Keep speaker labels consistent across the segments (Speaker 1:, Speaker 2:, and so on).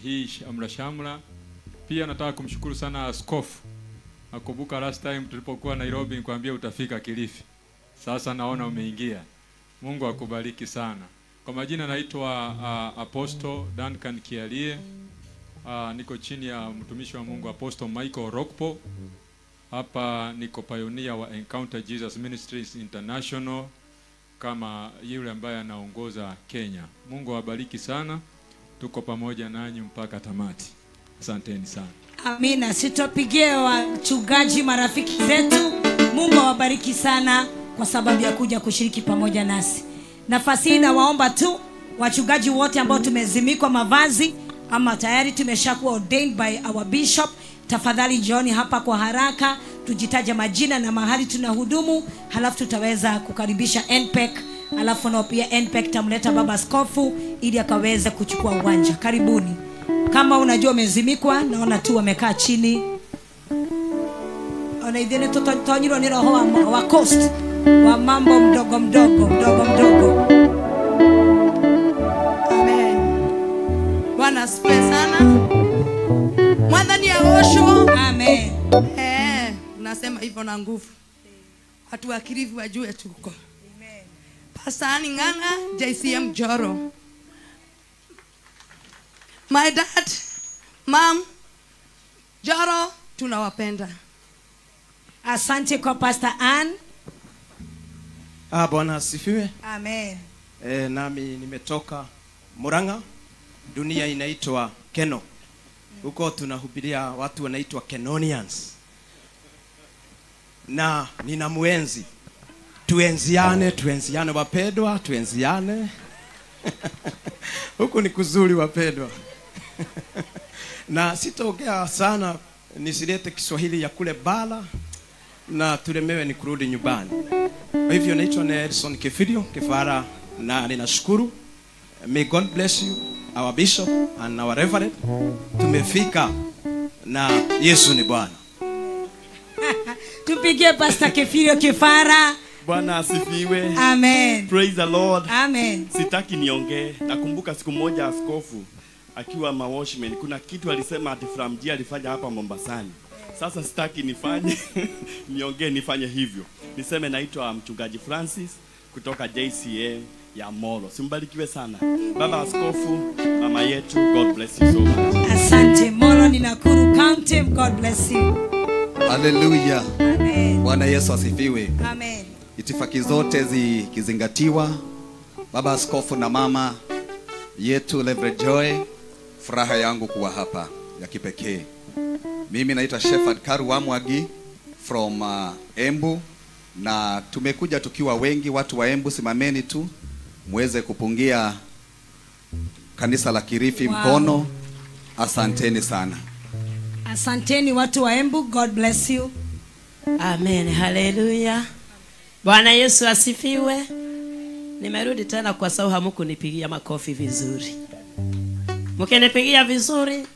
Speaker 1: hii shamra shamra. Pia nataka kumshukuru sana askofu. Nakumbuka last time tulipokuwa Nairobi nikwambia utafika Kilifi. Sasa naona umeingia. Mungu akubariki sana. Kwa majina naitwa Apostle Duncan Kiarie. Niko chini ya mtumishi wa Mungu Apostle Michael Rockpo. Hapa niko pioneer wa Encounter Jesus Ministries International kama yule ambaye anaongoza Kenya. Mungu awabariki sana. Tuko pamoja nanyi mpaka tamati. Asanteni sana.
Speaker 2: Amina. Sitopigie wachungaji marafiki zetu. Mungu awabariki sana kwa sababu ya kuja kushiriki pamoja nasi. Nafasi hii nawaomba tu wachungaji wote ambao tumezimikwa mavazi ama tayari tumeshakuwa ordained by our bishop, tafadhali jioni hapa kwa haraka, tujitaje majina na mahali tunahudumu, halafu tutaweza kukaribisha NPEC, halafu na pia NPEC tamleta baba askofu ili akaweze kuchukua uwanja. Karibuni. Kama unajua umezimikwa, naona tu wamekaa chini. Ona idhene totonyiro ni roho wa coast wa mambo mdogo mdogo mdogo mdogo.
Speaker 3: Amen. Bwana asifiwe sana. Mwadhani ya osho.
Speaker 2: Amen.
Speaker 3: Nasema hivyo na nguvu. Watu wa Kilifi wajue tuko.
Speaker 2: Amen.
Speaker 3: Pastor Annie Ng'ang'a, JCM Joro. My dad, mom, Joro, tunawapenda.
Speaker 2: Asante kwa Pastor Ann.
Speaker 4: Bwana asifiwe.
Speaker 2: Amen.
Speaker 4: Nami nimetoka Murang'a. Dunia inaitwa Keno. Huko tunahubiria watu wanaitwa Kenonians. Na ninamuenzi. Tuenziane, tuenziane wapendwa, tuenziane. Huku ni kuzuri wapendwa. Na sitaongea sana, nisilete Kiswahili ya kule bara na tulemewe ni kurudi nyumbani. Kwa hivyo naitwa Nelson Kefirio Kefara na ninashukuru. May God bless you, our bishop and our reverend. Tumefika na Yesu ni Bwana.
Speaker 2: Tupigie Pastor Kefirio Kefara.
Speaker 5: Bwana asifiwe.
Speaker 2: Amen.
Speaker 5: Praise the Lord.
Speaker 2: Amen.
Speaker 5: Sitaki niongee. Nakumbuka siku moja askofu akiwa mawashman, kuna kitu alisema ati Framji alifanya hapa Mombasani. Sasa sitaki nifanye niongee nifanye hivyo. Niseme naitwa Mchungaji Francis kutoka JCM ya Molo. Simbarikiwe sana. Baba askofu, mama yetu, God bless you so much.
Speaker 2: Asante. Molo ni Nakuru County. God bless you.
Speaker 6: Hallelujah.
Speaker 2: Amen.
Speaker 6: Bwana Yesu asifiwe.
Speaker 2: Amen.
Speaker 6: Itifaki zote zikizingatiwa, baba askofu na mama yetu Reverend Joy, furaha yangu kuwa hapa ya kipekee. Mimi naitwa Shepherd Karu Wamwagi from Embu, na tumekuja tukiwa wengi. Watu wa Embu simameni tu muweze kupungia kanisa la Kilifi mkono. Asanteni sana.
Speaker 2: Asanteni watu wa Embu, God bless you.
Speaker 7: Amen, hallelujah. Bwana Yesu asifiwe. Nimerudi tena kwa sababu hamkunipigia makofi vizuri. Mkinipigia vizuri,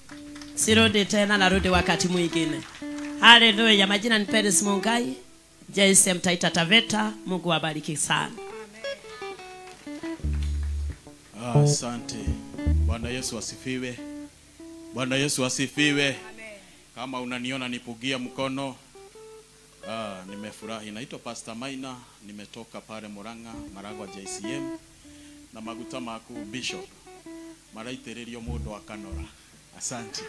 Speaker 7: sirudi tena, narudi wakati mwingine. Hallelujah. Majina ni Peris Mungai, JSM Taita Taveta. Mungu awabariki sana.
Speaker 8: Asante. Bwana Yesu asifiwe. Bwana Yesu asifiwe.
Speaker 2: Amen.
Speaker 8: Kama unaniona nipugia mkono. Nimefurahi. Naitwa Pastor Maina, nimetoka pale Murang'a, Maragwa JCM na maguta maku Bishop. Maraitererio mundu wa Kanora. Asante.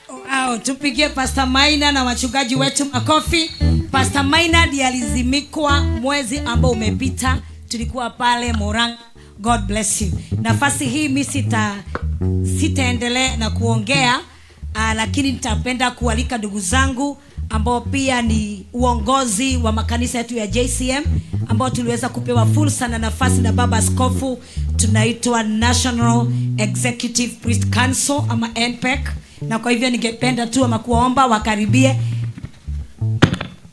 Speaker 2: Wow, tupigie Pastor Maina na wachungaji wetu makofi. Pastor Maina ndiye alizimikwa mwezi ambao umepita. Tulikuwa pale Murang'a. God bless you. Nafasi hii mimi sitaendelea na kuongea, lakini nitapenda kualika ndugu zangu ambao pia ni uongozi wa makanisa yetu ya JCM, ambao tuliweza kupewa fursa na nafasi na baba askofu. Tunaitwa National Executive Priest Council ama NPEC, na kwa hivyo ningependa tu ama kuwaomba wakaribie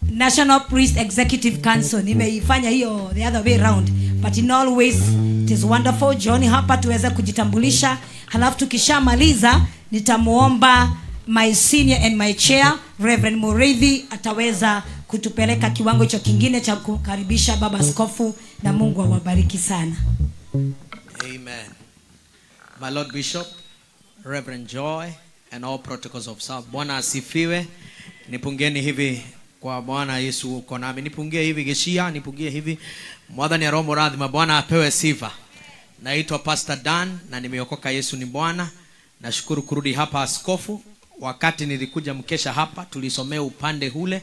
Speaker 2: National Priest Executive Council. Nimeifanya hiyo the other way round, but in all ways it is wonderful. Johnny hapa tuweze kujitambulisha, halafu tukishamaliza nitamuomba my senior and my chair Reverend Murithi ataweza kutupeleka kiwango hicho kingine cha kukaribisha baba askofu, na Mungu awabariki sana.
Speaker 9: Amen. My Lord Bishop, Reverend Joy, and all protocols of served. Bwana asifiwe. Nipungeni hivi kwa Bwana Yesu uko nami. Nipungie hivi geshia, nipungie hivi. Mwathani aromo radhima, Bwana apewe sifa. Naitwa Pastor Dan na nimeokoka, Yesu ni Bwana. Nashukuru kurudi hapa askofu. Wakati nilikuja mkesha hapa tulisomea upande hule,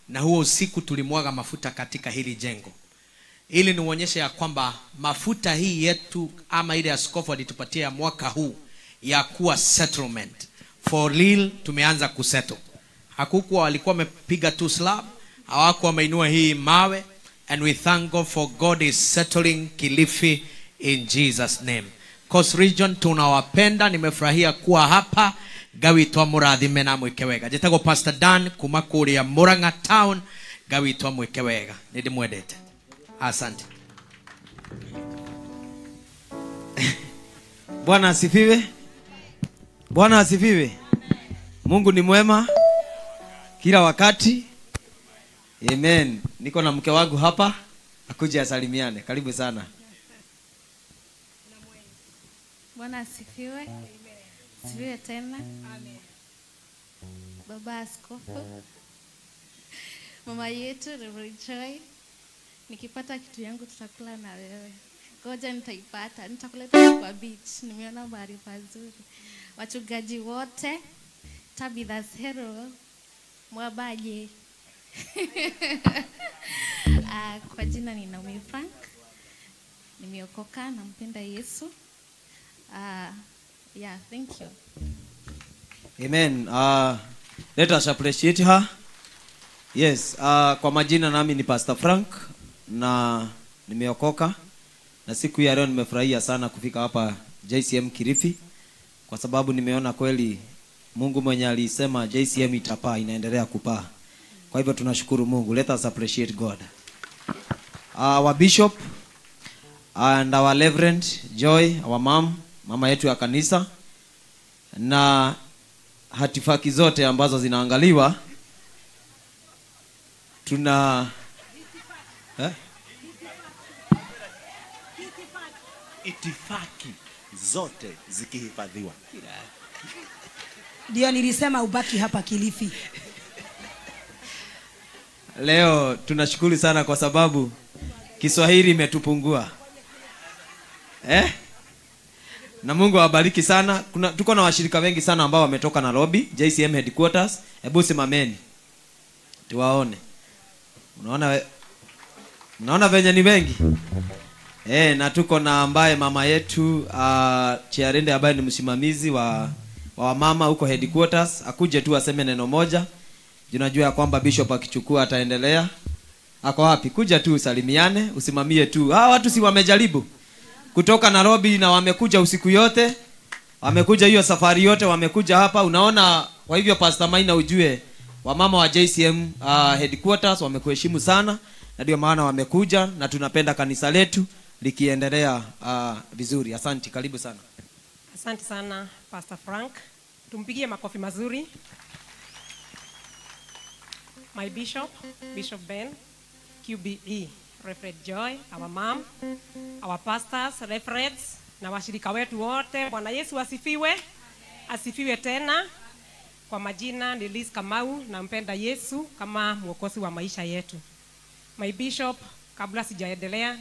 Speaker 9: na huo usiku tulimwaga mafuta katika hili jengo. Ili niuonyeshe ya kwamba mafuta hii yetu ama ile askofu alitupatia mwaka huu ya kuwa settlement. For real tumeanza kusettle. Hakukuwa walikuwa wamepiga tu slab, hawakuwa wameinua hii mawe, and we thank God for God is settling Kilifi in Jesus name. Coast Region tunawapenda, nimefurahia kuwa hapa. Gawitwa murathime na mwike wega. Njĩtagwo Pastor Dan kuma kũrĩa Murang'a Town. Gawitwa mwike wega. Nĩndĩmwendete. Asante.
Speaker 10: Bwana asifiwe. Bwana asifiwe. Mungu ni mwema kila wakati. Amen. Niko na mke wangu hapa, akuje asalimiane. Karibu sana.
Speaker 11: Bwana asifiwe. Asifiwe tena. Amen. Baba Askofu, mama yetu Reverend Joy, nikipata kitu yangu tutakula na wewe. Ngoja nitaipata, nitakuleta kwa beach. Nimeona mahali pazuri. Wachungaji wote, Tabitha Zero, mwabaje. Kwa jina ni Naomi Frank. Nimeokoka, nampenda Yesu. Yeah, thank you.
Speaker 10: Amen. Let us appreciate her. Yes, kwa majina nami ni Pastor Frank na nimeokoka. Na siku ya leo nimefurahia sana kufika hapa JCM Kilifi kwa sababu nimeona kweli Mungu mwenye alisema JCM itapaa, inaendelea kupaa. Kwa hivyo tunashukuru Mungu. Let us appreciate God. Our bishop and our Reverend Joy, our mom, mama yetu ya kanisa, na hatifaki zote ambazo zinaangaliwa, tuna
Speaker 12: itifaki zote zikihifadhiwa.
Speaker 2: Ndio nilisema ubaki hapa Kilifi.
Speaker 10: Leo tunashukuru sana kwa sababu Kiswahili imetupungua. Na Mungu awabariki sana. Tuko na washirika wengi sana ambao wametoka Nairobi, JCM headquarters. Hebu simameni tuwaone. Unaona venye ni wengi. Na tuko na ambaye mama yetu Chiarende ambaye ni msimamizi wa mama huko headquarters, akuje tu aseme neno moja. Tunajua kwamba bishop akichukua ataendelea. Ako wapi? Kuja tu usalimiane, usimamie tu. Hawa watu si wamejaribu kutoka Nairobi na wamekuja usiku yote. Wamekuja hiyo safari yote, wamekuja hapa. Unaona, kwa hivyo Pastor Maina ujue wamama wa JCM headquarters wamekuheshimu sana, na ndio maana wamekuja, na tunapenda kanisa letu likiendelea vizuri. Asante, karibu sana.
Speaker 13: Asante sana Pastor Frank. Tumpigie makofi mazuri. My bishop, Bishop Ben, QBE, Reverend Joy, our mom, our pastors, reverends, na washirika wetu wote. Bwana Yesu asifiwe. Asifiwe tena. Kwa majina ni Liz Kamau, nampenda Yesu kama mwokozi wa maisha yetu. My bishop, kabla sijaendelea,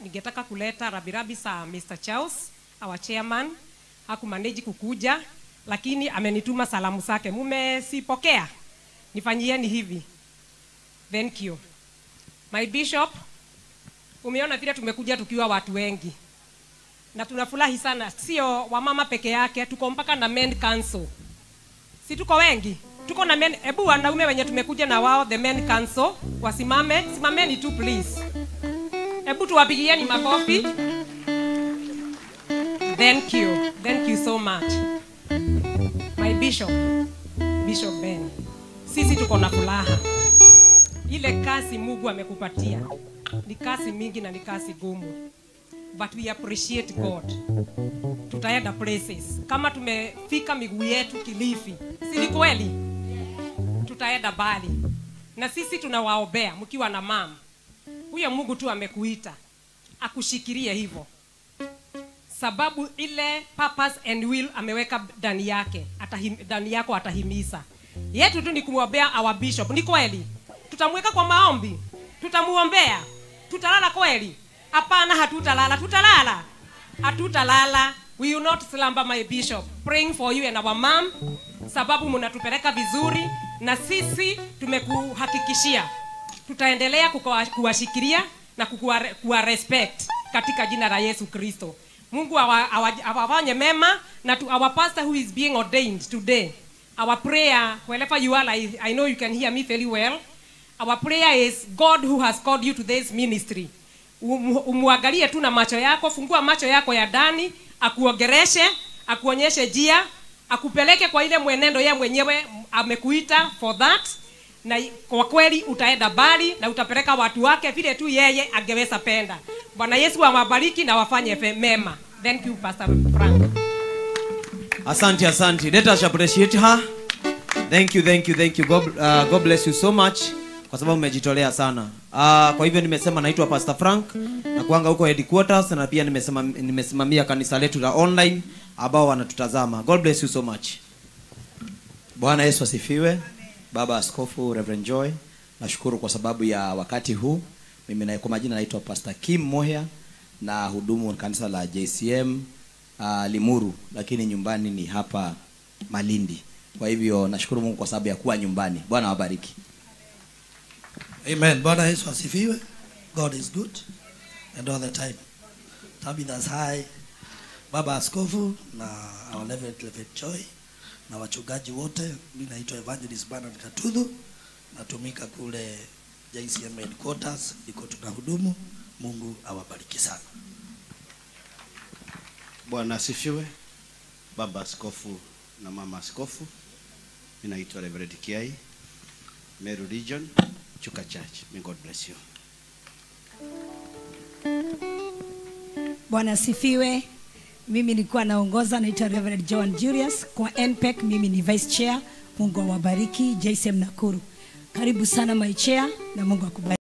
Speaker 13: ningetaka kuleta rabirabi za Mr. Charles, our chairman. Hakumanage kukuja, lakini amenituma salamu zake. Mumesipokea? Nifanyieni hivi. Thank you. My bishop, umeona vile tumekuja tukiwa watu wengi. Na tunafurahi sana, sio wamama peke yake, tuko mpaka na men council. Si tuko wengi? Tuko na men, ebu wanaume wenye tumekuja na wao, the men council, wasimame, simameni tu please. Ebu tuwapigieni makofi. Thank you. Thank you so much. My bishop, Bishop Ben. Sisi tuko na furaha. Ile kazi Mungu amekupatia ni kazi mingi na ni kazi gumu. But we appreciate God. Tutaenda places. Kama tumefika miguu yetu Kilifi, si ni kweli? Tutaenda bali. Na sisi tunawaombea mkiwa na mama. Huyo Mungu tu amekuita, akushikilie hivyo. Sababu ile purpose and will ameweka ndani yake, ndani yako atahimiza. Yetu tu ni kumwombea our bishop. Ni kweli? Tutamweka kwa maombi? Tutamuombea? Tutalala kweli? Hapana, hatutalala. Tutalala? Hatutalala. We will not slumber, my bishop. Praying for you and our mom, sababu mnatupeleka vizuri na sisi tumekuhakikishia tutaendelea kuwashikilia na kuwa respect katika jina la Yesu Kristo. Mungu awafanye mema, na to our pastor who is being ordained today. Our prayer, wherever you are, I know you can hear me very well. Our prayer is God who has called you to this ministry. Umuangalie tu na macho yako, fungua macho yako ya ndani, akuongereshe, akuonyeshe njia, akupeleke kwa ile mwenendo yeye mwenyewe amekuita for that. Na kwa kweli utaenda mbali na utapeleka watu wake vile tu yeye angeweza penda. Bwana Yesu awabariki na wafanye mema. Thank you, Pastor Frank.
Speaker 10: Asante, asante. Let us appreciate her. Thank you, thank you, thank you. God bless you so much kwa sababu umejitolea sana. Kwa hivyo nimesema naitwa Pastor Frank na kuanga huko headquarters, na pia nimesimamia kanisa letu la online ambao wanatutazama. God bless you so much.
Speaker 14: Bwana Yesu asifiwe. Baba Askofu Reverend Joy, nashukuru kwa sababu ya wakati huu. Mimi na kwa majina naitwa Pastor Kim Mohia na hudumu kanisa la JCM Limuru, lakini nyumbani ni hapa Malindi. Kwa hivyo nashukuru Mungu kwa sababu ya kuwa nyumbani. Bwana awabariki.
Speaker 15: Amen. Bwana Yesu asifiwe. God is good and all the time. Tabitha's high. Baba Askofu na our Reverend Joy na wachungaji wote. Mimi naitwa Evangelist Bernard Katudhu, natumika kule JCM headquarters, iko tunahudumu. Mungu awabariki sana.
Speaker 16: Bwana asifiwe. Baba Askofu na Mama Askofu. Mimi naitwa Reverend Kiai, Meru Region, Chuka Church. May God bless you.
Speaker 2: Bwana asifiwe. Mimi nilikuwa naongoza, naitwa Reverend John Julius kwa NPEC, mimi ni vice chair. Mungu awabariki JCM Nakuru. Karibu sana my chair na Mungu akubariki.